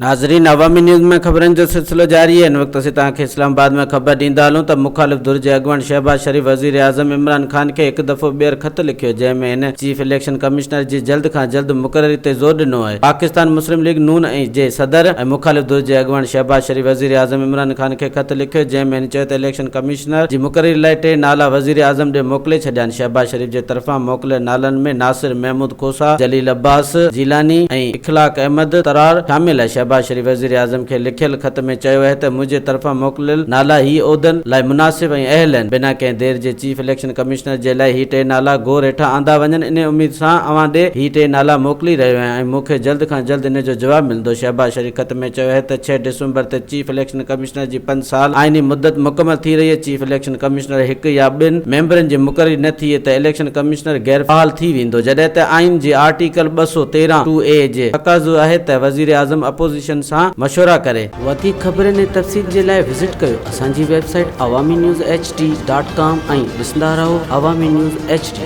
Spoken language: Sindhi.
ناظرين عوامي نيوز ۾ خبرن جو سلسلو جاري آهي، هن وقت اسين توهان کي اسلام آباد مان خبر ڏيندا هلون ته مخالف ڌر جي اڳواڻ شهباز شريف وزيراعظم عمران خان کي هڪ دفعو ٻيهر خط لکيو جنهن ۾ هن چيف اليڪشن ڪمشنر جي جلد کان جلد مقرري تي زور ڏنو آهي. پاڪستان مسلم ليگ نون ۽ جي صدر ۽ مخالف ڌر جي اڳواڻ شهباز شريف وزيراعظم عمران خان کي خط لکيو جنهن ۾ هن چيو ته اليڪشن ڪمشنر جي مقرري لاء ٽي نالا وزيراعظم ڏي موڪلي ڇڏيا آهن، شهباز شريف جي طرفان موڪليل نالن ۾ ناصر محمود کوسا، جليل عباس جيلاني ۽ اخلاق احمد ترار شامل آهي. شهباز شريف وزيراعظم کي لکيل خط ۾ چيو آهي ته منهنجي طرفان موڪليل نالا هي عهدن لاء مناسب ۽ اهل آهن، بنا ڪنهن دير جي چيف اليڪشن ڪمشنر جي لاء هي ٽي نالا غور هيٺان آندا وڃن، انهي اميد سان اوهان ڏي هي ٽي نالا موڪلي رهيو آهيان ۽ مون کي جلد کان جلد ان جو جواب ملندو. شهباز شريف خط ۾ چيو آهي ته ڇهه ڊسمبر تي چيف اليڪشن ڪمشنر جي پنج سال آئيني مدت مڪمل ٿي رهي آهي، چيف اليڪشن ڪمشنر هڪ يا ٻن ميمبرن جي مقرري نه ٿئي ته اليڪشن ڪمشنر غير فعال ٿي ويندو، جڏهن ته آئين جي آرٽيڪل 213 ٽو اي جي تقاضو آهي ته وزيراعظم اپوزيشن سان مشورا ڪري. وڌيڪ خبرن ۽ تفصيل جي لاء وزٽ ڪيو اسان جي website Awami news H D dot com ۽ ڏسندا رهو عوامي نيوز ايڇ ڊي.